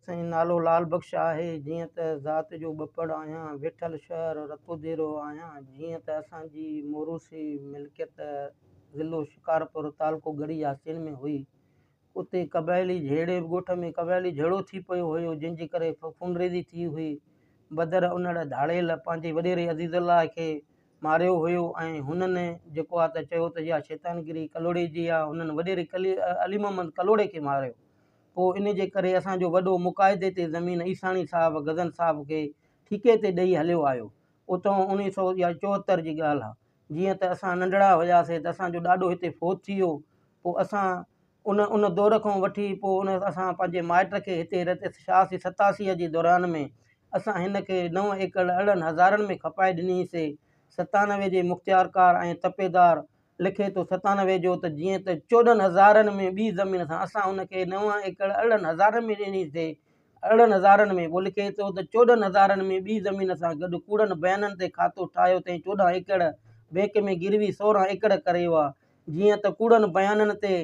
سائين نالو لال بخش آهي، جيئن ته ذات جو ٻپڙ آهيان، ويٺل شهر رتوديرو آهيان، جيئن ته اسان جي موروثي ملڪيت ضلعو شڪارپور تعلقو ڳڙهي ياسين ۾ هئي، اتي قبائلي جهيڙي ڳوٺ ۾ قبائلي جهيڙو ٿي پيو هيو، جنهن جي ڪري خونريزي ٿي هئي، بدر انڙ ڌاڙيل پنهنجي وڏيري عزيز الله کي ماريو هيو ۽ هنن جيڪو آ ته چيو ته اها شيطانگري ڪلهوڙي جي آ، هنن وڏيري علي محمد ڪلهوڙي کي ماريو. پوء ان جي ڪري اسان جو وڏو مقاعدي تي زمين عيساڻي صاحب غزن صاحب کي ٺيڪي تي ڏئي هليو آيو. اتئون اوڻيهه سئو يا 74 جي ڳالهه آ. جيئن ته اسان ننڍڙا هياسي ته اسان جو ڏاڏو هتي فوت ٿي ويو. پوء اسان ان ان دور کان وٺي پوء ان اسان پنهنجي مائٽ کي هتي رت 86 87 جي دوران ۾ اسان هن کي نو ايڪڙ 18 هزارن ۾ کپائي ڏني سي. 97 جي مختيارڪار ۽ تپيدار لکي ٿو 97 جو ته جيئن ته 14 هزارن ۾ ٻي زمين سان اسان ان کي نو ايڪڙ 18 هزارن ۾ ڏني سي 18 هزارن ۾ پوء لکي ٿو ته 14 هزارن ۾ ٻي زمين سان گڏ ڪوڙن بيانن تي کاتو ٺاهيو تئين 14 ايڪڙ بينڪ ۾ گروي 16 ايڪڙ ڪريو آ جيئن ته ڪوڙن بيانن تي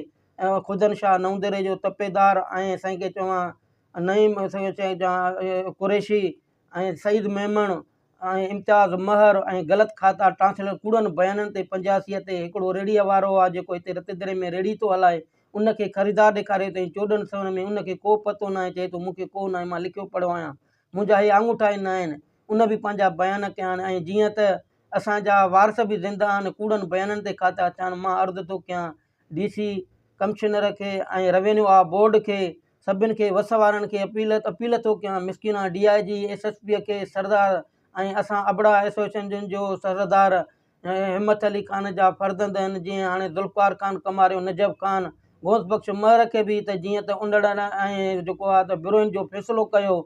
خدن شاهه نئون ديري جو تپيدار ۽ سائين کي چوان نعيم سائين کي چوان قريشي ۽ سعيد ميمڻ ۽ امتياز مهر ۽ غلط کاتا ٽانسلر ڪوڙن بيانن تي 85 تي هڪڙو ريڙهيء وارو آ جيڪو هتي رتيدري ۾ ريڙهي ٿو هلائي ان کي خريدار ڏيکاريو اٿئي 14 سون ۾ ان کي ڪو پتو ناهي چئي ٿو مون کي ڪو ناهي مان لکيو پڙهيو آهيان منهنجا هي آڱوٺا ئي ناهن ان به پنهنجا بيان ڪيا آهن ۽ جيئن ته اسان جا وارث به زنده آهن ڪوڙن بيانن تي کاتا ٿيا آهن مان عرض ٿو ڪيان ڊي سي ڪمشنر کي ۽ روينيو آ بورڊ کي سڀن کي وس وارن کي اپيل اپيل ٿو ڪيان مسڪينا D I G S S P کي سردار ۽ اسان ابڙا ايسوسيئيشن جو سردار همت علي خان جا فرزند آهن جيئن هاڻي ذوالفقار خان ڪماريو نجف خان غوث بخش مهر کي به ته جيئن ته انڙن ۽ جيڪو آهي ته بروهين جو فيصلو ڪيو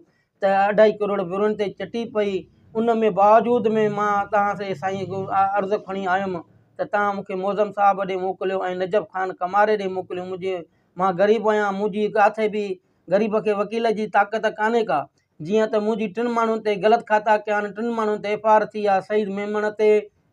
ته اڍائي ڪروڙ بروهين تي چٽي پئي ان ۾ باوجود ۾ مان توهان سي سائين عرض کڻي آيم ته توهان مون کي معظم صاحب ڏي موڪليو ۽ نجف خان ڪماري ڏي موڪليو منهنجي مان غريب آهيان، منهنجي ڪاٿي به غريب کي وڪيل جي طاقت ڪانهي ڪا، جيئن ته منهنجي ٽن ماڻهن تي غلط کاتا ڪيا آهن، ٽن ماڻهن تي ايف I R ٿي آهي، سعيد ميمڻ تي،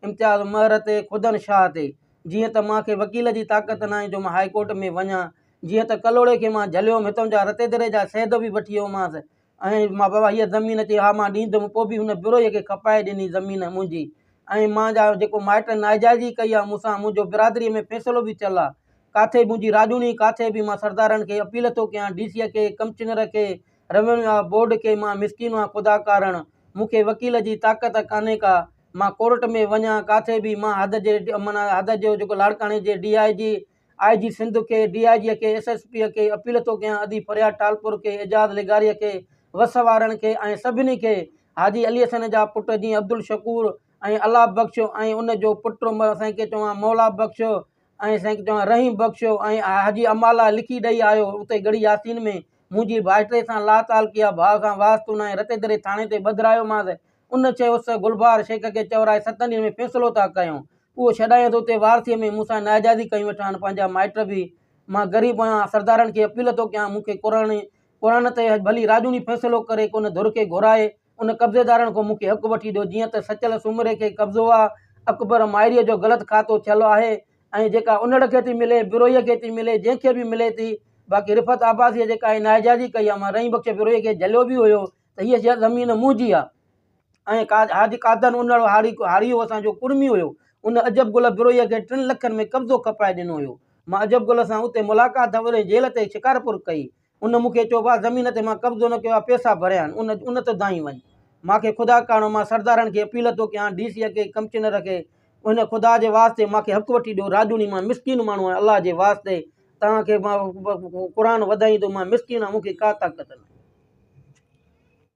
امتياز مهر تي، خدن شاهه تي، جيئن ته مان کي وڪيل جي طاقت ناهي جو مان هائي ڪورٽ ۾ وڃان، جيئن ته ڪلهوڙي کي مان جهليو هوم، هتان جا رتيدري جا سيد به وٺي ويومانس، ۽ مان بابا هيء زمين چي ها مان ڏيندم پوء به هن بروهيء کي کپائي ڏني زمين منهنجي ۽ مان جا جيڪو مائٽن ناجائزي ڪئي آ مون سان منهنجو برادريء ۾ فيصلو به ٿيل آ ڪاٿي منهنجي راڄوڻي ڪاٿي به مان سردارن کي اپيل ٿو ڪيان ڊي سيء کي ڪمشنر کي روينيو بورڊ کي مان مسڪين آ خدا ڪارڻ مون کي وڪيل جي طاقت ڪانهي ڪا مان ڪورٽ ۾ وڃان ڪاٿي به مان حد جي معنيٰ حد جو جيڪو لاڙڪاڻي جي D I G I G Sindh کي، ڊي I جي کي، ايس ايس پي کي اپيل ٿو ڪيان ادي فرياد ٽالپر کي، اعجاز لغاري کي، وس وارن کي ۽ سڀني کي حاجي علي حسن جا پٽ جيئن عبدالشڪور ۽ الله بخش ۽ ان جو پٽ سائين کي چوان مولا بخش ۽ سائين کي چوان رحيم بخش ۽ حاجي امالا لکي ڏئي آيو اتي ڳڙهي ياسين ۾ منهنجي ڀائٽي سان لاتعلقي آ ڀاء سان واسطو ناهي رتي دري ٿاڻي تي ٻڌرايومانس ان چيس ته گلبهار شيخ کي چورائي ستن ڏينهن ۾ فيصلو ٿا ڪيون اهو ڇڏايان ته اتي وارثيء ۾ مون سان ناجائزي ڪيون ويٺا آهن پنهنجا مائٽ به مان غريب آهيان سردارن کي اپيل ٿو ڪيان مون کي قرآن قرآن تي ڀلي راڄوڻي فيصلو ڪري ڪو ان ڌر کي گهرائي ان قبضيدارن کان مون کي حق وٺي ڏيو جيئن ته سچل سومري کي قبضو آ اڪبر مائريء جو غلط کاتو ٿيل آهي ۽ جيڪا انڙ کي ٿي ملي بروهيء کي ٿي ملي جنهن کي به ملي ٿي باقي رفعت عباسيء جيڪا هي ناجائزي ڪئي آ مان رحيم بخش بروهيء کي جهليو به هيو ته هيء زمين منهنجي آ ۽ حاجي قادن انڙ هاري هاري هو اسان جو ڪڙمي هيو. ان عجب گل بروهيء کي ٽن لکن ۾ قبضو کپائي ڏنو هيو. مان عجب گل سان اتي ملاقات وري جيل تي شڪارپور ڪئي. ان مون کي چيو ڀاء زمين تي مان قبضو نه ڪيو آهي پئسا ڀريا آهن ان ان تي دانهين وڃ. مان کي خدا ڪارڻو مان سردارن کي اپيل ٿو ڪيان ڊي سيء کي ڪمشنر کي ان خدا جي واسطي مان کي حق وٺي ڏيو راڄوڻي مان مسڪين ماڻهو آهيان الله جي واسطي توهان کي مان قرآن وڌائين ٿو مان مسڪين آهيان مون کي ڪا طاقت ناهي.